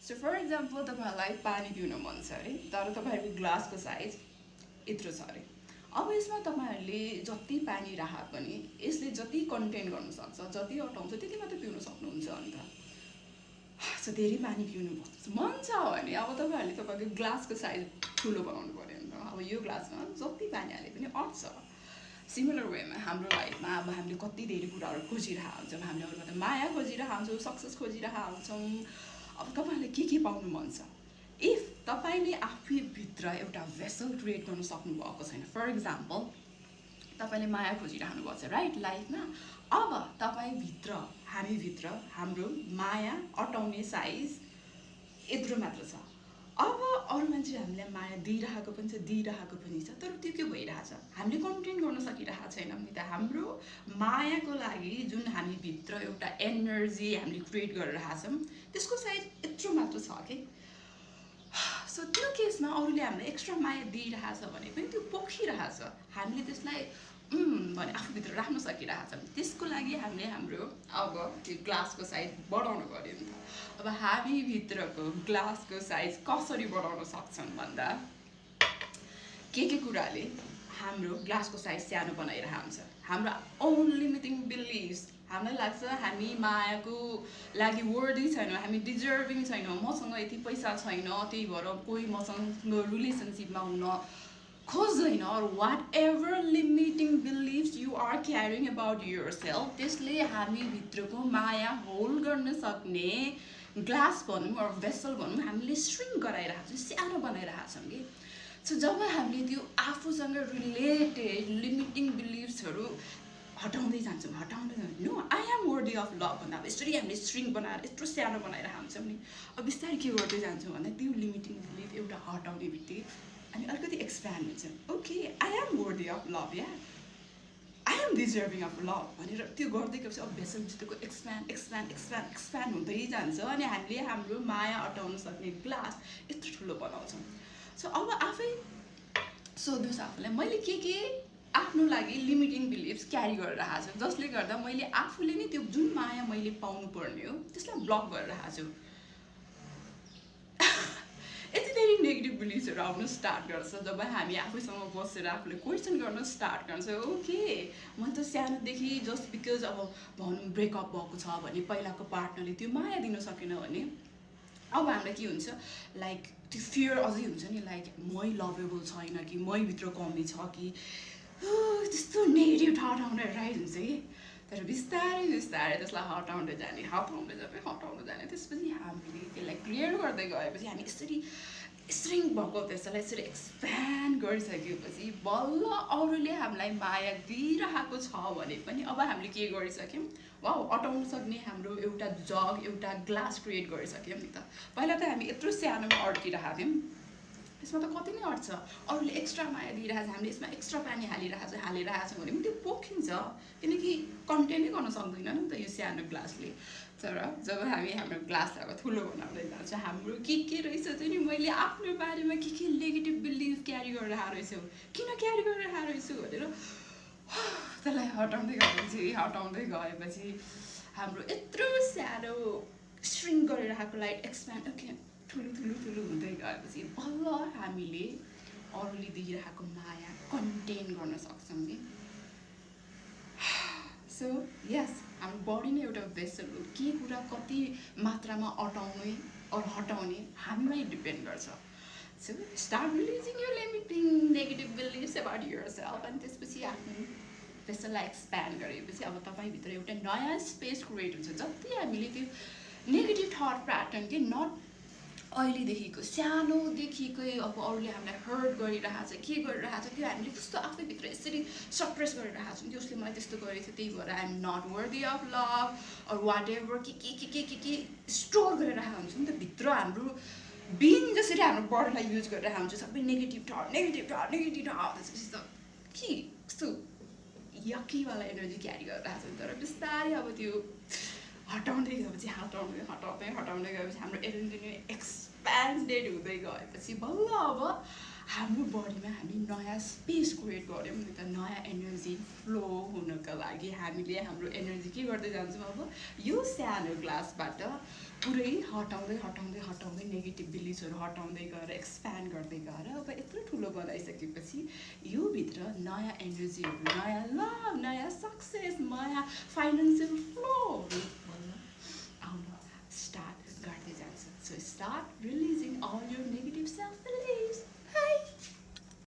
So for example तपाईँहरूलाई पानी पिउन मन छ अरे, तर तपाईँहरूको ग्लासको साइज यत्रो छ अरे। अब यसमा तपाईँहरूले जति पानी राखे पनि यसले जति कन्टेन गर्न सक्छ, जति अटाउँछ त्यति मात्र पिउन सक्नुहुन्छ। अन्त सो धेरै पानी पिउनु मन छ भने अब तपाईँहरूले तपाईँको ग्लासको साइज ठुलो बनाउनु पऱ्यो नि त। अब यो ग्लासमा जति पानी हाले पनि अट्छ। सिमिलर वेमा हाम्रो लाइफमा अब हामीले कति धेरै कुराहरू खोजिरहेको हुन्छौँ, हामीले अरूबाट माया खोजिरहेको हुन्छौँ, सक्सेस खोजिरहेको हुन्छौँ। अब तपाईँलाई के पाउनु मन छ? इफ तपाईँले आफैभित्र एउटा भेसल क्रिएट गर्न सक्नुभएको छैन, फर इक्जाम्पल तपाईँले माया खोजिरहनु भएको छ राइट लाइफमा, अब तपाईँभित्र हामीभित्र हाम्रो माया अटाउने साइज यत्रो मात्र छ। अब अरू मान्छे हामीलाई माया दिइरहेको पनि छ, तर त्यो के भइरहेछ? हामीले कन्टेन गर्न सकिरहेको छैनौँ नि त। हाम्रो मायाको लागि जुन हामीभित्र एउटा एनर्जी हामीले क्रिएट गरिरहेछौँ त्यसको साइज यत्रो मात्र छ कि। सो त्यो केसमा अरूले हामीलाई एक्स्ट्रा माया दिइरहेछ भने पनि त्यो पोखिरहेछ, हामीले त्यसलाई भने आफूभित्र राख्न सकिरहेछौँ। त्यसको लागि हामीले हाम्रो अब त्यो ग्लासको साइज बढाउनु पऱ्यो नि त। अब हामीभित्रको ग्लासको साइज कसरी बढाउन सक्छौँ भन्दा के कुराले हाम्रो ग्लासको साइज सानो बनाइरहेको हुन्छ? हाम्रो ओन लिमिटिङ बिलिभ्स। हामीलाई लाग्छ हामी मायाको लागि वर्दी छैनौँ, हामी डिजर्भिङ छैनौँ, मसँग यति पैसा छैन त्यही भएर कोही मसँग रिलेसनसिपमा हुन खोज्दैन, or whatever limiting beliefs you are carrying about yourself, त्यसले हामीभित्रको माया होल्ड गर्न सक्ने ग्लास भनौँ or भेसल भनौँ हामीले श्रिङ्क गराइरहेको छौँ, सानो बनाइरहेको छौँ कि। सो जब हामीले त्यो आफूसँग रिलेटेड लिमिटिङ बिलिफ्सहरू हटाउँदै जान्छौँ, no I am worthy of love भन्दा अब यसरी हामीले श्रिङ्क बनाएर यत्रो सानो बनाइरहेको हुन्छौँ नि। अब बिस्तारै के गर्दै जान्छौँ भन्दा त्यो लिमिटिङ बिलिफ एउटा हटाउने बित्तिकै अनि अलिकति एक्सप्यान्ड हुन्छ। Okay, I am worthy of love, या I am deserving of love भनेर त्यो गर्दै गएपछि अब भेसलभित्रको एक्सप्यान्ड हुँदै जान्छ अनि हामीले हाम्रो माया अटाउन सक्ने ग्लास यत्रो ठुलो बनाउँछौँ। सो अब आफै सोध्नुहोस् आफूलाई, मैले के आफ्नो लागि लिमिटिङ बिलिफ्स क्यारी गरिरहेको छु जसले गर्दा मैले आफूले नै त्यो जुन माया मैले पाउनु पर्ने हो त्यसलाई ब्लक गरिरहेको छु। यति धेरै नेगेटिभ बिलिफ्सहरू आउन स्टार्ट गर्छ जब हामी आफूसँग बसेर आफूले क्वेसन गर्न स्टार्ट गर्छ। ओके, म त सानोदेखि जस्ट बिकज अब भनौँ ब्रेकअप भएको छ भने पहिलाको पार्टनरले त्यो माया दिन सकेन भने अब हामीलाई के हुन्छ, लाइक त्यो फियर अझै हुन्छ नि, लाइक मै लभेबल छैन कि, मैभित्र कमी छ कि, त्यस्तो नेगेटिभ थट आउने राइट हुन्छ कि। तर बिस्तारै त्यसलाई हटाउँदै जाने त्यसपछि हामीले त्यसलाई क्लियर गर्दै गएपछि हामी यसरी श्रिङ्क भएको त्यसलाई यसरी एक्सप्यान्ड गरिसकेपछि बल्ल अरूले हामीलाई माया दिइरहेको छ भने पनि अब हामीले के गरिसक्यौँ, वाउ अटाउन सक्ने हाम्रो एउटा जग एउटा ग्लास क्रिएट गरिसक्यौँ नि त। पहिला त हामी यत्रो सानोमा अड्किरहेको थियौँ, यसमा त कति नै अट्छ, अरूले एक्स्ट्रा माया दिइरहेको छ, हामीले यसमा एक्स्ट्रा पानी हालिरहेको छौँ भने पनि त्यो पोखिन्छ किनकि कन्टेनै गर्न सक्दैन नि त यो सानो ग्लासले। तर जब हामी हाम्रो ग्लासलाई ठुलो बनाउँदै जान्छ हाम्रो के रहेछ चाहिँ नि, मैले आफ्नो बारेमा के नेगेटिभ बिलिफ क्यारी गरिरहेको रहेछु, किन क्यारी गरिरहेको रहेछु भनेर त्यसलाई हटाउँदै गएपछि हाम्रो यत्रो सानो श्रिङ्क गरिरहेको लाइट एक्सप्यान्ड ठुलो हुँदै गएपछि बल्ल हामीले अरूले दिइरहेको माया कन्टेन गर्न सक्छौँ कि। सो यस, हाम्रो बडी नै एउटा भेसल हो, के कुरा कति मात्रामा अटाउने अरू हटाउने हामीमै डिपेन्ड गर्छ। सो स्टार्ट रिलिजिङ यो limiting negative beliefs about yourself अनि त्यसपछि आफ्नो भेसललाई एक्सप्यान्ड गरेपछि अब तपाईँभित्र एउटा नयाँ स्पेस क्रिएट हुन्छ। जति हामीले त्यो नेगेटिभ थट प्याटर्न के नट अहिलेदेखिको सानोदेखिकै अब अरूले हामीलाई हर्ट गरिरहेको छ के गरिरहेको छ त्यो हामीले कस्तो आफैभित्र यसरी सप्रेस गरिरहेको छौँ कि उसले मलाई त्यस्तो गरेको थियो त्यही भएर I am not worthy of love or whatever के स्टोर गरिरहेको हुन्छ नि त भित्र। हाम्रो बिन जसरी हाम्रो बडीलाई युज गरिरहेको हुन्छ सबै नेगेटिभ थट त्यसपछि त के कस्तो यकीवाला एनर्जी क्यारी गरिरहेको छ। तर बिस्तारै अब त्यो हटाउँदै गएपछि हटाउँदै गएपछि हाम्रो एनर्जी एक्सप्यान्डेड हुँदै गएपछि बल्ल अब हाम्रो बडीमा हामी नयाँ स्पेस क्रिएट गऱ्यौँ नि त, नयाँ एनर्जी फ्लो हुनको लागि हामीले हाम्रो एनर्जी के गर्दै जान्छौँ अब यो सानो ग्लासबाट पुरै हटाउँदै हटाउँदै हटाउँदै नेगेटिभ बिलिफ्सहरू हटाउँदै गएर एक्सप्यान्ड गर्दै गएर अब यत्रो ठुलो बनाइसकेपछि यो भित्र नयाँ एनर्जीहरू, नयाँ लभ, नयाँ सक्सेस, नयाँ फाइनेन्सियल फ्लोहरू आउन स्टार्ट गर्दै जान्छ. So start releasing all your negative self